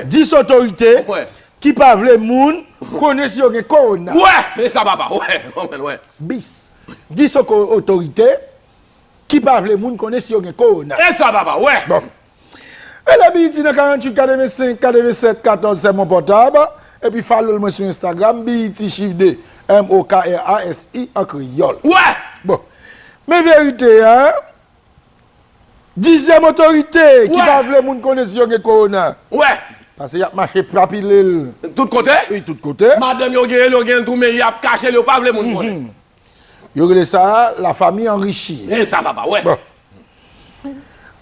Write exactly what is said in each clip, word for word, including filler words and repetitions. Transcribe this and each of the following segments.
Dis otorite ki pa vle moun konnen si yo gen kowona. Wè, e sa papa, wè, wè, wè. Bis. Dis oko- otorite ki pa vle moun konnen si yo gen kowona. E sa papa, wè. Bon. Rele B E T nan karanntuit katrevensenk katrevennsèt katòz, se mon pòtab. Epi follow mwen sou Instagram, B E T chif de, M O K R A S I an kreyòl. Wè. Bon. Men verite a, dizyèm otorite ki pa vle moun konnen si yo gen kowona. Wè. Paske y ap mache papile l. Tout kote? Wi, tout kote. Madanm yo genyen l, yo genyen l tou, men y ap kache l, yo pa vle moun konnen. Yo rele sa la famille enrichie. E sa papa, wè. Bon.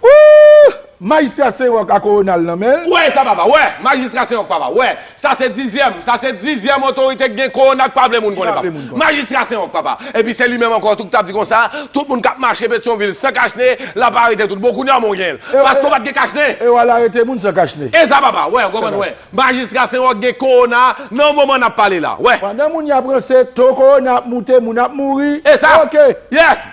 Wouh! Majistra Senwòk a kowona l nan men l. Wè sa papa, wè. Majistra Senwòk papa, wè. Sa se dizyèm, sa se dizyèm otorite ki gen kowona k pa vle moun konnen papa. Majistra Senwòk papa. Epi se li menm ankò tou ki t ap di konsa, tout moun k ap mache Petyonvil san kachne, l ap arete tout. Bon, kounye a mwen gen l. Paske w pa t gen kachne. E w al arete moun san kachne. E sa papa, wè, w konprann, wè. Majistra Senwòk gen kowona nan moman n ap pale la. Wè. Pandan moun y ap ranse, to kowona ap moute, moun ap mouri. E sa. Ok. Yes.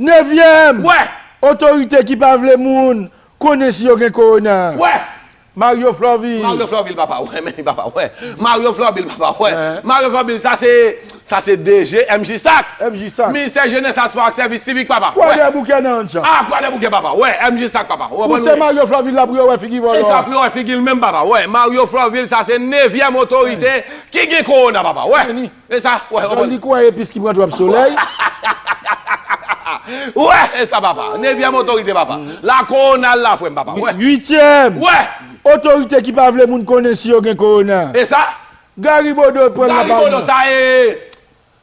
Nevyèm. Wè. Otorite ki pa vle moun konnen si yo gen kowona. Wè. Mario Florvil. Mario Florvil papa, wè, men li papa, wè. Mario Florvil papa, wè. Mario Florvil, sa se Sa se D G M J Sak. M J Sak. Ministè Jenès, Espò ak Sèvis Sivik, papa. Kwadèboukè nan Andjan. Ah, Kwadèboukè, papa. Wè, M J Sak, papa. Ou konprann, wi. Mario Florvil la pou yo wè figi vòlò a. E sa pou yo wè figi l menm, papa. Wè, Mario Florvil, sa se nevyèm otorite ki gen kowona, papa. Wè. E sa, wè, ou konprann. Li kwè epis ki pran twòp solèy. Wè, e sa, papa. Nevyèm otorite, papa. La kowona la, frè m, papa. Wè. Uityèm. Wè. Otorite ki pa vle moun konnen si yo gen kowona. E sa? Gary Bodeau pran nan palman. Gary Bodeau, sa e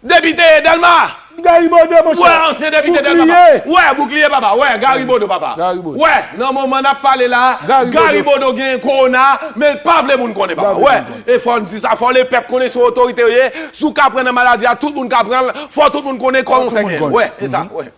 depite Dèlma. Gary Bodeau, monchè. Wè, ansyen depite Dèlma, papa. Wè, boukliye, papa. Wè, Gary Bodeau, papa. Wè, nan moman n ap pale la, Gary Bodeau gen kowona, men l pa vle moun konnen, papa. Wè, e fò n di sa, fò lepèp konnen se otorite yo ye. Si w ka pran nan maladi a, tout moun ka pran l, fò tout moun konnen kòman w fè gen l. Wè, e sa, wè.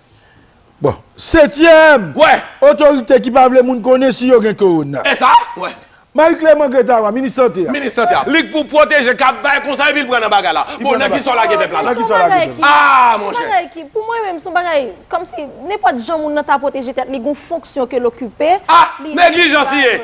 Bon, setyèm. Wè. Otorite ki pa vle moun konnen si yo gen kowona. E sa? Wè. Marie Clément Guettara, minis sante a. Minis sante a. Li k pou pwoteje, k ap bay konsèy, epi l pran nan bagay la. Bon, nan kisa w lage pèp la la? Nan kisa w lage pèp la? Ah, monchè. Se yon bagay ki, pou mwen menm, se yon bagay, kòmsi, nenpòt jan moun nan ta pwoteje tèt li, gon fonksyon ke l okipe. Ah, neglijans li ye.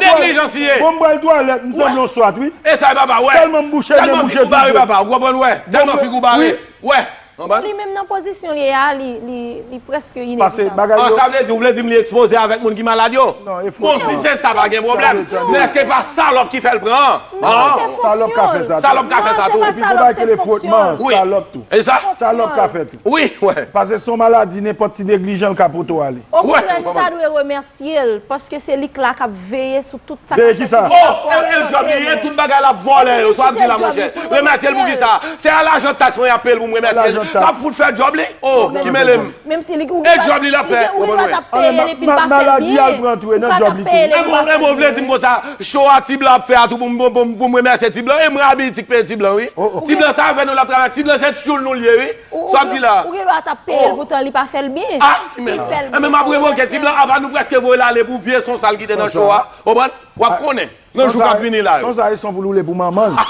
Neglijans li ye. Bon, m pral twalèt, m sanble yon swat, wi. E sa, papa, wè. Tèlman m bouche, men bouche toujou. Tèlman figi w bare, papa, ou konprann, wè. Tèlman figi w bare. Wè. Li menm nan pozisyon l ye a, li, li, li prèske inevitab. Pase bagay yo. Ah, sa vle di, ou vle di m li ekspoze avèk moun ki malad yo? Non, e fwotman. Bon, si se sa, pa gen pwoblèm. Men èske pa salòp ki fè l pran? Non, se fonksyon l. Salòp ka fè sa tou. Salòp ka fè sa tou. Epi gon bagay ki rele fwotman, salòp tou. E sa? Salòp ka fè tou. Wi, wè. Pase se yon maladi, nenpòt ti neglijan l ka pote w ale. Okontrè, nou ta dwe remèsye l, paske se li k la k ap veye sou tout sa k ap fèt. Veye kisa? Oh, e, e djòb li ye, tout bagay l ap vòlè yo, sa w ap di la, monchè. Remèsye l pou kisa? Se a lajan taks mwen y ap peye l pou m remèsye l. L ap fout fè djòb li? Oh, ki mele m. Menm si li, ou gen dwa t ap peye l epi l pa fè l byen. Maladi a l pran tou, e nan djòb li tou. E bon, e bon, ou vle di m konsa, cho a Ti Blan ap fè a tou pou m, pou m, pou m remèsye Ti Blan, e mwen Abiti k peye Ti Blan, wi. Ti Blan sa avè nou l ap travay, Ti Blan se tchoul nou l ye, wi. Sa w ap di la? Ou gen dwa t ap peye l, poutan li pa fè l byen. Ah, men, men m ap revoke Ti Blan, apa nou prèske voye l ale pou vye son sa l kite nan cho a. Konprann? W ap konnen. Nan jou k ap vini la yo. Son sa e son pou l woule pou manman l.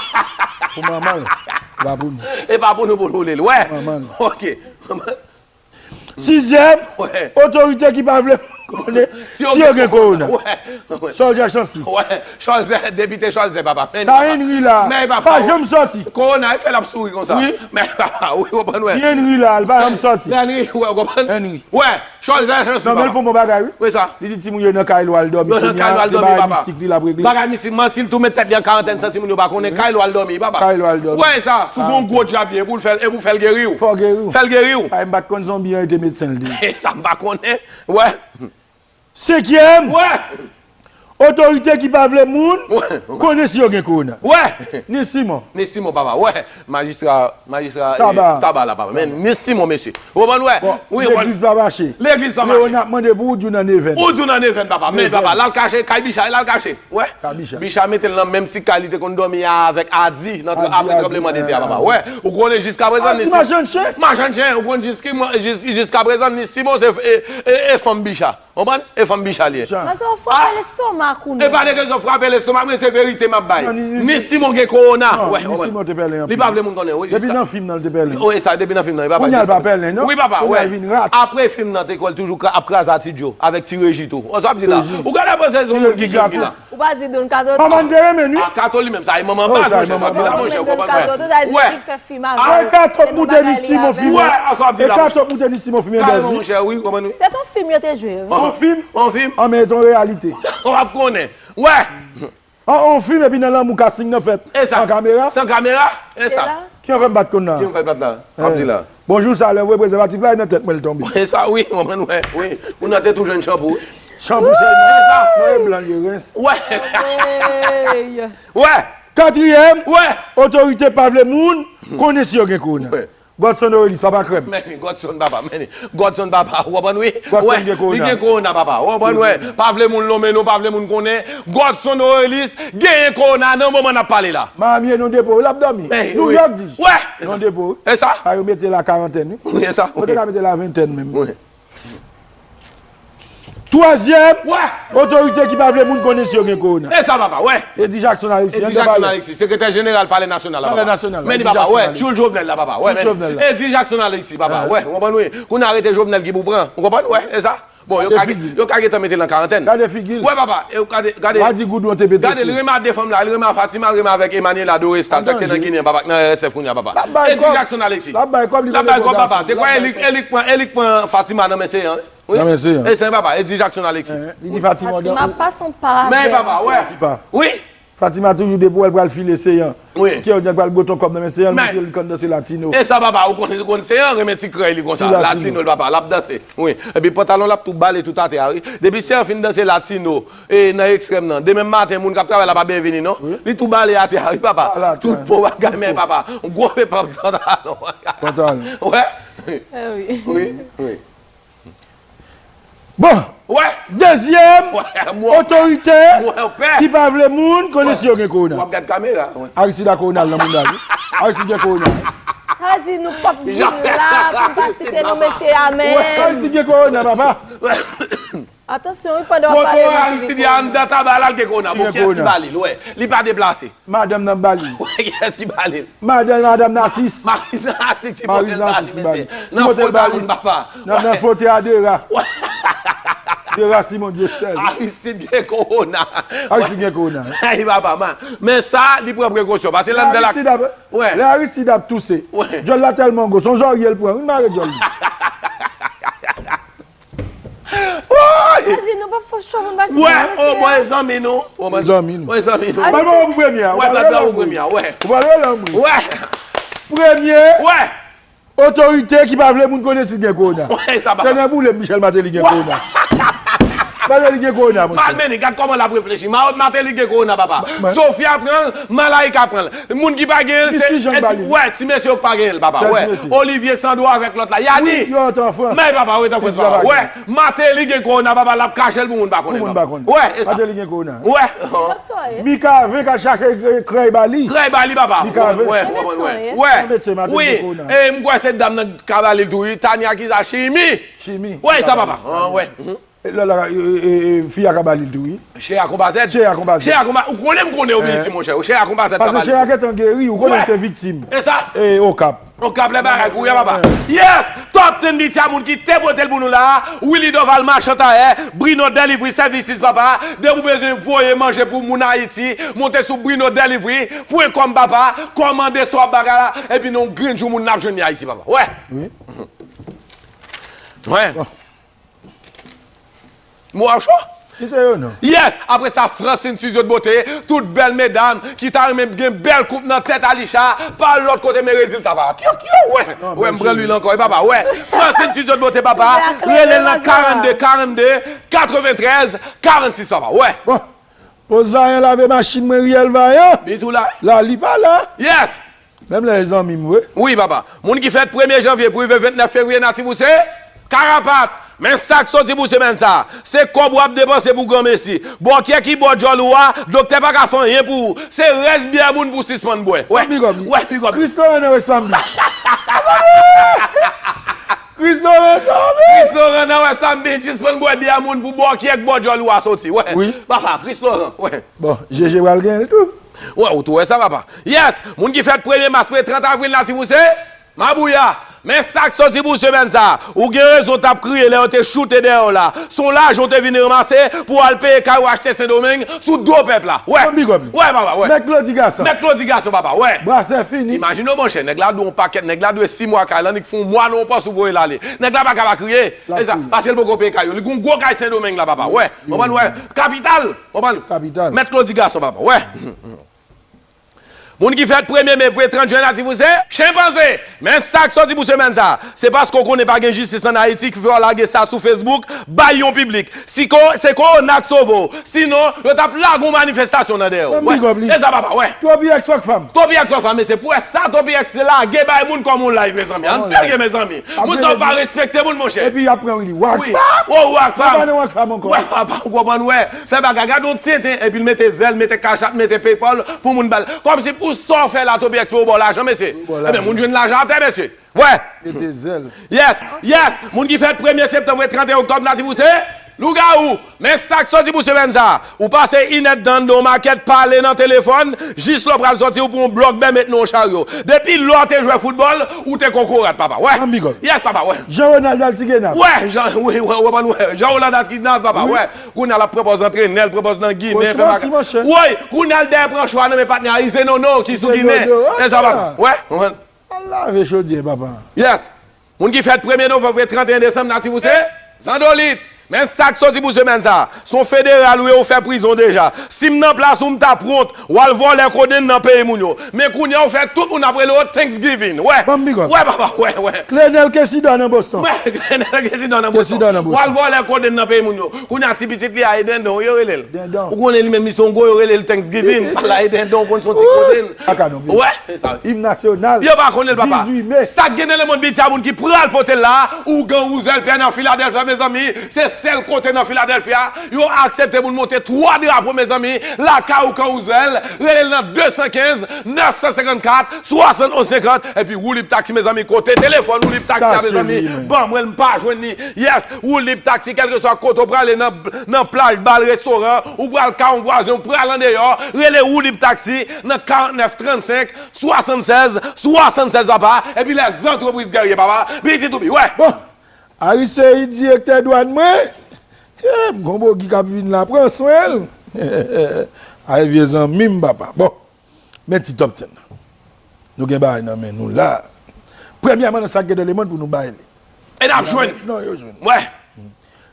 Pou manman l. E pa pou nou. E pa pou nou pou l woule l. Wè. Manman l. Ok. Sizyèm, otorite ki pa vle konnen si yo gen kowona. Wè. Soldier Chancy. Wè. Cholzè, depite Cholzè, papa. Sa Henry la. Pa janm sòti. Kowona, e fè l ap souri konsa. Wi. Men papa, wi, w konprann, wè. Henry la, l pa janm sòti. Henry, wè, w konprann? Henry. Wè. Cholzè Chancy, papa. Non, men l fè yon bon bagay, wi. Wi, sa. Li di timoun yo nan kay l w al dòmi. Yo nan kay l w al dòmi, papa. Se bagay mistik li l ap regle. Bagay mistik, manti, l tou met tèt li an karantèn san timoun yo pa konnen. Kay l w al dòmi, papa. Kay l w al dòmi. Wè, sa. Si w gon gwo dyab ye, pou l fè l, e pou fè l geri w. Fò w geri w. Fè l geri w. Ay, m pa t konn zonbi an rete medsen l di. Sa m pa konnen. Wè. Senkyèm. Wè. Otorite ki pa vle moun konnen si yo gen kowona. Wè. Ni Simon. Ni Simon, papa. Wè. Majistra, majistra, eh, Taba. Taba la, papa. Men, men Simon, mesye. Ou konprann, wè? Bon, wi, legliz pa mache. Legliz pa mache. Leona ap mande pou ou di w nan Nevèn. Ou di w nan Nevèn, papa. Men, papa, l al kache, kay Bicha, l al kache. Wè. Kay Bicha. Bicha mete l nan menm ti kay li te konn dòmi a avèk Adi, nan, apre tranblemanntè a, papa. Wè. Ou konnen jiskaprezan, Adi, machann chen. Machann chen, ou konn jiska, jis, jiskaprezan, ni Simon, se, e, e, e fanm Bicha. Konprann? E fanm Bicha li ye. Manzè, w frape lestomak ou non. E pa de kesyon frape lestomak, men se verite m ap bay. Ni Simon gen kowona. Wè, ni Simon te pèlen anpil. Li pa vle moun konnen, wi. Depi nan fim nan, li te pèlen. Wi, sa, depi nan fim nan, li pa bay lestomak. Kounye a, l pa pèlen, non? Wi, papa, wè. Kounye a, l vin rat. Apre fim nan, te kwè l toujou ka, ap kraze a Ti Djo, avèk Ti Reji tou. Ou sa ap di la? Ou gade prezans moun ki jwenn la. Pa di Don Kato. Manman te renmen, wi. Ah, Kato li menm, sa e manman baz, monchè, sa pita, monchè, ou konprann, wè. Wè. Kato moute ni Simon fime. Wè, sa w ap di la, Kato moute ni Simon fime, kareman, monchè, wi, ou konprann, wi. Se ton fim yo te jwe, wi. On fim, on fim. An, men ton reyalite. W ap konnen. Wè. An, on fim, epi nan lanmou, casting nan fèt. E sa. San kamera. San kamera, e sa. Ki an fè m bat konn la? Ki an fè m bat la? W ap di la. Bonjou, sa lè vre prezèvatif la, e nan tèt mwen l tonbe. E sa, wi, w konprann, wè, wi. Moun nan te tou jwenn chanpou. Chanpou se nan e blan li rens. Wè. Wè. Katriyèm, otorite pa vle moun konnen si yo gen kowona. Godson Orelis, papa krèm. Men, Godson papa, men, Godson papa, w konprann, wi? Godson gen kowona. Li gen kowona, papa, w konprann, wè? Pa vle moun lonmen non, pa vle moun konnen. Godson Orelis genyen kowona nan moman n ap pale la. Miami, non depo, l ap dòmi. Nouyòk di. Wè. Non depo. E sa? Sa yo mete l a karantèn, wi. Wi, e sa. Yo te ka mete l a ventèn menm. Wi. Twazyèm, otorite ki pa vle moun konnen si yo gen kowona. E sa, papa, wè. Edi Jackson Alexis, Edi Jackson Alexis, sekretè jeneral Palè Nasyonal la, papa. Palè Nasyonal la, men li, papa, wè, tchoul Jovenel la, papa, wè, men. Edi Jackson Alexis, papa, wè, w konprann, wi. Kounye a rete Jovenel ki pou pran, w konprann, wè, e sa. Bon, yo ka, yo ka gentan mete l an karantèn. Gade figi l. Wè, papa, e gade, gade. Gade, l renmen a de fanm la, l renmen a Fatima, l renmen avèk Emmanuela Doresta, sa k te nan Guinéen, papa, k nan R S F kounye a, papa. Edi Jackson Alexis. L ap bay kòb, papa. Te kwè e li k pran, e li k pran Fatima nan men Seyan, wi. Nan men Seyan. E Seyan, papa, Edi Jackson Alexis. Li di Fatima. Fatima pa son pa. Men, papa, wè. Wi. Fatima toujou depi wè l pral file Seyan. Wi. Kè w di l pral bote yon kòb nan men Seyan, l montre l konn danse latino. E sa, papa, ou konn, ou konn Seyan renmen ti krèy li konsa. Latino, papa, l ap danse. Wi. Epi pantalon l ap tou bale tout atè a, wi. Depi Seyan fin danse latino, e nan ekstrèm nan. Demen maten, moun k ap travay la pa byen vini, non. Wi. Li tou bale atè a, wi, papa. Tout po bagay, men, papa. Yon gwo pepa pantalon. Pantalon. Wè. Wi, wi. Bon, dezyèm otorite ki pa vle moun konnen si yo gen kowona. W ap gad kamera. Aristide a kowona l nan mouda l, wi. Aristide gen kowona. Sa di nou p ap di l la pou n pa site non mesye a menm. Aristide gen kowona, papa. Atansyon, wi, pandan w ap pale. Foto Aristide anndan taba la, l gen kowona. Bon, kiyès ki ba li l? Wè, li pa deplase. Madanm nan ba li. Wè, kiyès ki ba li l? Madanm, madanm Nasis. Maris Nasis ki pote l ba li, mesye. Nan foto a moun papa. Nan, nan foto a Dera. Dera Simon Dieuseul. Aristide gen kowona. Aristide gen kowona. Ay, papa, man. Men sa, li pran prekosyon. Paske l anndan la. Lè Aristide ap touse. Djòl la tèlman gwo, se yon zòrye l pran. Wi, mare djòl li. Woy! Sa di nou p ap fè cho moun pase. Wè, o, bon, e zanmi nou. O, bon, e zanmi nou. Bon, e zanmi nou. Bay bò pou premye a. Wè, bay bò pou premye a, wè. Ou pral rele anmwe. Wè. Premye. Wè. Otorite ki pa vle moun konnen si gen kowona. Wè, sa papa. Tènè boule m, Michel Martelly gen kowona. Martelly gen kowona, monchè. Malmeni, gad kòman l ap reflechi. Martelly gen kowona, papa. Sofia pran l, Malaika pran l. Moun ki pa genyen l, se, wè, ti mesye yo k pa genyen l, papa, wè. Olivier Sandro avèk lòt la, Yani. Wi, yo antre an Frans. Men papa, yo antre an Frans, papa. Wè, Martelly gen kowona, papa, l ap kache l pou moun pa konnen, papa. Wè, e sa. Martelly gen kowona. Wè. Mikaven ka chache krèy ba li. Krèy ba li, papa. Mikaven. Wè, wè, wè, wè. Wi, e m kwè se dam nan ka ba li l tou, wi. Tania ki sa, Chimi. Chimi. Wè, e sa, papa. Wè. E, lè la, e, e, e, fi a ka ba li l tou, wi. Chè a konpa zèt. Chè a konpa zèt. Chè a konpa, ou konnen m konnen w Biliti, monchè. Chè a konpa zèt ka ba li l tou. Paske chè a gentan geri, ou konnen l te viktim. E sa? E Okap. Okap, lè bagay kouri a, papa. Yes! Top ten Biliti a moun ki te pote l pou nou la a. Willy Doval, Machan Tayè, Bruno Delivery Services, papa. Depi w bezwen voye manje pou moun Ayiti, monte sou Bruno Delivery pwen kòm, papa. Kòmande sa w ap bagay la. Epi nan yon grenn jou, moun nan ap jwenn li Ayiti, papa. Wè. Wi. Wè. Bon. Mwa cho? Kite yo non. Yes! Apre sa, Francine Suzio de Beauté, tout bèl medam ki ta renmen gen bèl koup nan tèt Alisha, pa lòt kote men rezilta, papa. Kyo, kyo, wè. Wè, m pran lwil ankò, wi, papa, wè. Francine Suzio de Beauté, papa, rele l nan karannde, karannde, katreventrèz, karannsis, papa, wè. Bon. Pòz Vayan lave machin mwen, Riel Vayan. Bitou la. La, li pa la. Yes! Menm lè e zanmi m vre. Wi, papa. Moun ki fèt premye janvye pou rive vennèf fevriye, natif ou se Karapat. Men sa k soti pou semèn sa a. Se kòb w ap depanse pou granmesi. Bòkyè ki bò djòl ou a, doktè pa ka fè anyen pou ou. Se rès byè moun pou sispann bwè. Wè. Big up. Wè, big up. Chris Laurent nan West Palm Beach. Chris Laurent sa, men. Chris Laurent nan West Palm Beach, sispann bwè byè moun pou bòkyè k bò djòl ou a soti. Wè. Wi. Papa, Chris Laurent. Wè. Bon, Jeje pral genyen l tou. Wè, ou tou wè sa, papa. Yes! Moun ki fèt premye mas, premye trant avril, natif ou se Mabouya. Men sa k soti pou semèn sa a. Ou gen rezon t ap kriye lè yo te choute dèyè w la. Se yon lajan w te vin ranmase pou w al peye kay ou achte Sendomeng sou do pèp la. Wè. Wè, papa, wè. Mèt Klodi Gason. Mèt Klodi Gason, papa, wè. Brasè fini. Imajine w, monchè, nèg la dwe yon pakèt, nèg la dwe sis mwa kay lan, li k fè yon mwa nan yon pòs ou voye l ale. Nèg la pa ka pa kriye. E sa, paske l poko peye kay yo. Li gen yon gwo kay Sendomeng la, papa, wè. Konprann, wè. Kapital. Konprann. Kapital. Mèt Klodi Gason, papa, wè. Moun ki fèt premye me pou trant jen, Natif, ou se chenpanze. Men sa k soti pou semèn sa a. Se paske w konnen pa gen jistis ann Ayiti ki fè w lage sa sou Facebook, bay yon piblik. Si ko, se kowona k sove w. Sinon, yo t ap lage yon manifestasyon nan dèyè w. Wè. E sa, papa, wè. Toby X Rockfam. Toby X Rockfam, mesye, pou wè sa Toby X lage bay moun kòm yon live, mezanmi. Ann serye, mezanmi. Moun sa yo pa respekte moun, monchè. Epi y ap pran li. Rockfam? Oh, Rockfam. Yo pa nan Rockfam ankò. Wè, papa, ou konprann, wè. Fè bagay, gade yon tenten, epi l mete zèl, mete cash app, mete PayPal pou moun ba l. Kòmsi pou sa w fè la, Toby X pou w ba w lajan, mesye. Ebyen, moun jwenn lajan atè, mesye. Wè. Mete zèl. Yes, yes. Moun ki fèt premye septanm, trant et un oktòb, Natif, ou se lougawou. Men sa k soti pou semèn sa a. Ou pase inèdtan anndan yon makèt, pale nan telefòn, jis lè w pral sòti, ou pran yon blòk bè met nan yon charyo. Depi lè w te jwe foutbòl, ou te kokorat, papa. Wè. Yes, papa, wè. Jean Ronald Altigenav. Wè, Jean, wi, wè, wè, wè. Jean Ronald Altigenav, papa, wè. Kounye a l ap pran pòz antrenè, l pran pòz nan Ginen, fè bagay. Woy, kounye a l dèyè pran cho a nan men patnè a, Ize Nono ki sou Ginen. E sa, papa. Wè. Al lave chodyè, papa. Yes. Moun ki fèt premye novanm, trant et un desanm, Natif, ou se Zandolit. Men sa k soti pou semèn sa a. Se yon federal ou ye, ou fè prizon deja. Si m nan plas ou, m t ap wont. W al vòlè kodenn nan peyi moun yo. Men kounye a, ou fè tout moun ap rele w Thanksgiving. Wè. Wè, papa, wè, wè. Clenel Kesidò nan Boston. Wè, Clenel Kesidò nan Boston. W al vòlè kodenn nan peyi moun yo. Kounye a, ti pitit li a, e dendon, yo rele l. Ou konnen li menm, li se yon gwo, yo rele l Thanksgiving. Pala e dendon, ou konn se yon ti kodenn. Wè. Im nasyonal. Yo pa konnen l, papa. Dizuit me. Sa k gen nan lemonn Biti a, moun ki pral pote l la, ougan wouzèl pè nan Filadèlfya, mezanmi. Se sèl kote nan Filadèlfya yo aksepte moun monte twa drapo, mezanmi. Lakay ougan wouzèl, rele l nan de san kenz, nèf san senkannkat, swasann onz senkant, epi Woulib Taxi, mezanmi, kote telefòn Woulib Taxi a, mezanmi? Ban mwen l, m pa jwenn li. Yes, Woulib Taxi, kèlkeswa kote w prale, nan, nan plaj, bal, restoran, ou pral kay yon vwazen, ou pral andeyò, rele Woulib Taxi nan karant nèf trannsenk, swasannsèz, swasannsèz, papa, epi lè zantrepriz gèrye, papa, pitit ou pi, wè. Bon, Ariseyid, direktè dwàn mwen, eh, m gon bogi k ap vin la, pran swen l. Ay, vye zanmi m, papa. Bon, men ti top ten nan. Nou gen bagay nan men nou la. Premyèman, nan sa k gen nan lemonn pou nou bay li. E n ap jwenn. Non, yo jwenn. Wè.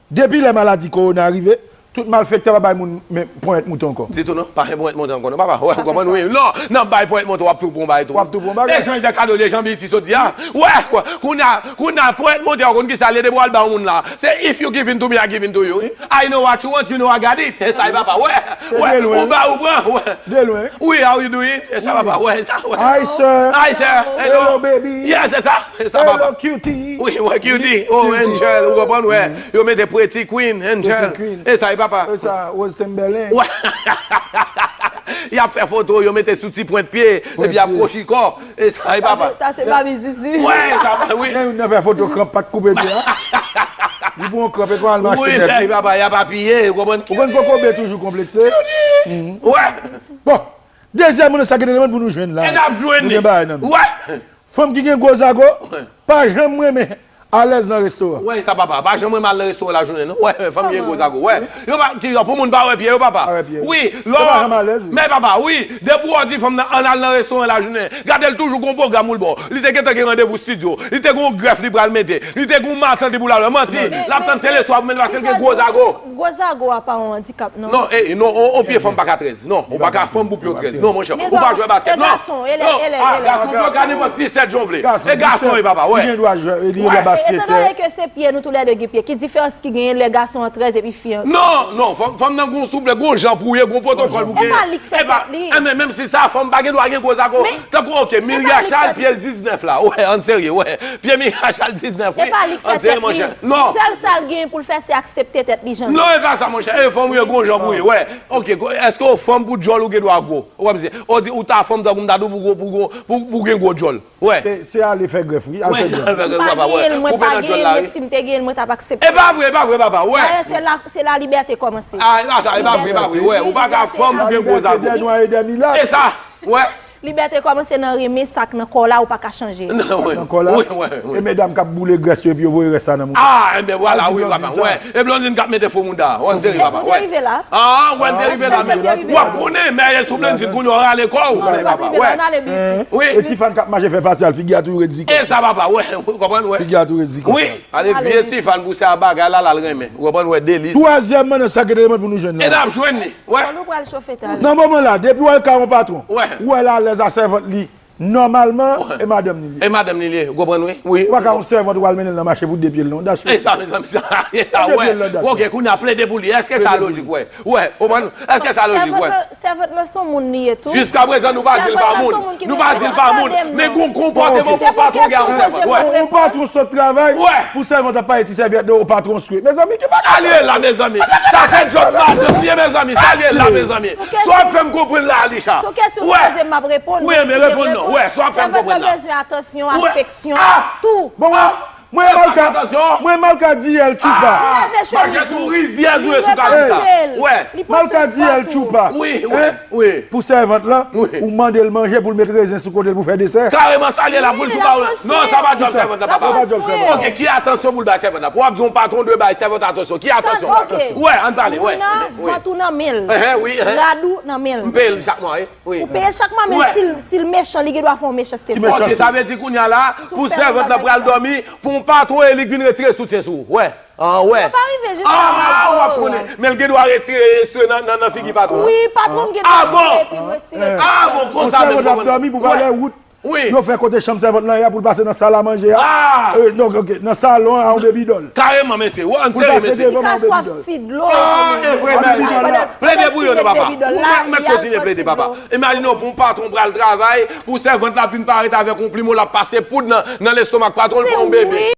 Depi lè maladi kowona rive, tout malfektè pa bay moun men ponyèt mouton ankò. Ditou non, pa gen ponyèt mouton ankò non, papa. Wè, ou konprann, wi. Non, nan bay ponyèt mouton, w ap tou pran bagay tou. W ap tou pran bagay. Echanj de kado de Janm Piti sot di a. Wè, wè, kounye a, kounye a, ponyèt mouton, w konn kisa l ye, depi w al ba yon moun la. Se if you give it to me, I give it to you. I know what you want, you know I got it. E sa, e papa, wè. Wè, ou bay, ou pran, wè. De lwen. Wi, how you doing? E sa, papa, wè, e sa, wè. Hi, sir. Hi, sir. Hello. Hello, baby. Yes, e sa. E sa, papa. Hello, cutie. Wi, wè, cutie. Oh, angel, ou konprann, wè. Yo mete pretty queen, angel. Pretty queen. E sa, e papa. E sa, Rose Timberlake. Wè. Y ap fè foto, yo mete sou ti pwent pye, epi y ap kwochi kò. E sa, e papa. Sa se, sa se Babi Zuzu. Wè, sa, wi. Gen youn nan fè foto kranp pa t koupe pye a. Li pran kranp e kon al mache nèt. Wi, e papa, y ap apiye, ou konprann? Ou konn kokobe toujou konplekse. Wè. Bon, dezyèm moun sa ki te demann pou nou jwenn la. E n ap jwenn li. Nou gen bagay nan men. Wè. Fanm ki gen gwo zago, pa janm renmen alèz nan restoran. Wè, sa papa, pa janm renmen al nan restoran lajounen, non. Wè, wè, fanm ki gen gwo zago, wè. Yo pa, ki, pou moun pa wè pye yo, papa. Pa wè pye. Wi, lò. Yo pa janm alèz, wi. Men papa, wi, depi w di fanm nan, ann al nan restoran lajounen, gade l toujou gon pwogram ou l ba w. Li te gentan gen randevou estidyo, li te gon grèf li pral mete, li te gon matant li pou l al wè. Manti, l ap tann se leswa pou men l paske l gen gwo zago. Gwo zago a pa yon andikap, non. Non, e, non, on, on pye fanm pa ka trèz. Non, ou pa ka fanm pou pye w trèz. Non, monchè, ou pa jwe baskèt, non. Non, gason, e lè, e lè, ah, e lè. Gason, ou ka nenpòt disèt jan w vle. E gason, e papa, wè. Li gen dwa jwe, li gen dwa baskètè. Etan done ke se pye nou toulède gen pye, ki diferans ki genyen lè gason an trèz epi fi an? Non, non, fanm, fanm nan gon souple, gon jan pou ye, gon pwotokòl pou genyen. E pa li k fè tèt li. E pa, e men, menm si sa, fanm pa gen dwa gen gwo zago. Tankou, oke, Miria Charles, pye l diznèf la. Wè, ann serye, wè. Pye Miria Charles diznèf, wi. E pa li k fè tèt li. Non. Sèl sa l genyen pou l fè, se aksepte tèt li jan l ye. Non, e pa sa, monchè. E fanm ou ye, gon jan pou ye, wè. Oke, èske w fanm pou djòl ou gen dwa gwo? Ou konprann? Ou di, ou ta fanm tankou m ta di w pou gwo, pou gwo, pou, pou gen gwo djòl. Wè. Se, se ale fè grèf, wi. Al fè grèf. Wè, al fè grèf, papa, wè. Koupe nan djòl la, wi. Si m te gen l, mwen t ap aksepte. E pa vre, e pa vre, papa, wè. Dayè, se la, se la libète kòmanse. Ah, e pa sa, e pa vre, e pa vre, wè. Ou pa ka fanm pou gen gwo zago. E sa, wè. Libète kòmanse nan renmen sa k nan kò w la, ou pa ka chanje. Nan kò la. E medam k ap boule grès yo epi yo voye rès la nan mouda. Ah, enben vwala, wi papa. Wè. E Blondine k ap mete fo mouda. Wan seri papa. Wè. Ah, wè, te rive la menm. W ap konnen, men e sou Blondine kounye a w rale kò w. Wè. E Tifàn k ap mache fè fasyal, figi a toujou red zikòs. E sa papa, wè. Ou konprann, wè. Figi a toujou red zikòs. Wi. Ale vye Tifàn pou sa bagay la, l al renmen. Ou konprann, wè, deli. Twazyèmman, nan sa k te demann pou nou jwenn nan. E n ap jwenn li. Wè. Kòman w pral chofe talè? Nan moman la, depi w al ka yon patwon, ou wè l alèz a sèvant li, nòmalman, e madanm li li. E madanm li li ye, ou konprann wi? Wi. Ou pa ka yon sèvant ou al mennen l nan mache pou de pye l non, dash wi. E sa mezanmi, sa, e sa, wè. Ok, kounye a plede pou li. Èske sa lojik, wè? Wè, ou konprann? Èske sa lojik, wè? Sèvant lan se yon moun li ye tou. Jiskaprezan nou pa di l pa moun. Nou pa di l pa moun. Men gen yon konpòteman pou patwon gen ak yon sèvant, wè. Yon patwon sot travay, pou sèvant ap pale ti sèvyèt nan patwon swe. Mezanmi, ki bagay sa? Sa l ye la, mezanmi. Sa se zòt madanm li ye, mezanmi. Sa l ye la, mezanmi. Sa w ap fè m konprann la, Alisha. Sou kesyon w poze m, m ap reponn. Wi, men reponn non. Wè, sa w ap fè m konprann la. Sèvant lan bezwen atansyon, afeksyon, tou. Bon, mwen, mwen mal ka, mwen mal ka di L Tchoupa. Mache sou rizyèz ou ye sou kay sa. Wè. Mal ka di L Tchoupa. Wi, wi, wi. Pou sèvant lan, ou mande l manje pou l met rezen sou kote l pou fè desè. Kareman, sa l ye la, pou l tou ba w. Non, sa pa djòb sèvant la, papa. Ok, ki atansyon pou l bay sèvant la? Pou w ap di yon patwon dwe bay sèvant atansyon. Ki atansyon? Wè, ann pale, wè. Moun nan, vant ou nan men l. Rad ou nan men l. M peye l chak mwa, wi. Ou peye l chak mwa, men si l mechan, li gen dwa fè yon mechanste fò. Ok, sa vle di kounye a la, pou sèvant lan pral dòmi, pou yon patwon e li k vin retire soutyen sou ou. Wè. An, wè. Sa pa rive jis la. Ah, w ap konnen. Men l gen dwa retire eswe nan, nan, nan figi patwon an. Wi, patwon m gen dwa eswe epi l retire. Ah bon, konsa menm, konprann. Ap dòmi pou valè wout. Wi. Yo fè kote chanm sèvant lan ye a pou l pase nan sal a manje a. Ah! Euh, non, ok, nan salon a yon bebidòl. Kareman, mesye. Wè, ann serye, mesye. Pou l pase devan m a yon bebidòl. Ah, e vre, men. Plede pou yo, non, papa. Ou mèt, ou mèt kontinye plede, papa. Imajine w, pou yon patwon pral travay, pou sèvant la vin parèt avèk yon plimo, l ap pase poud nan, nan lestomak patwon l pou yon bebe.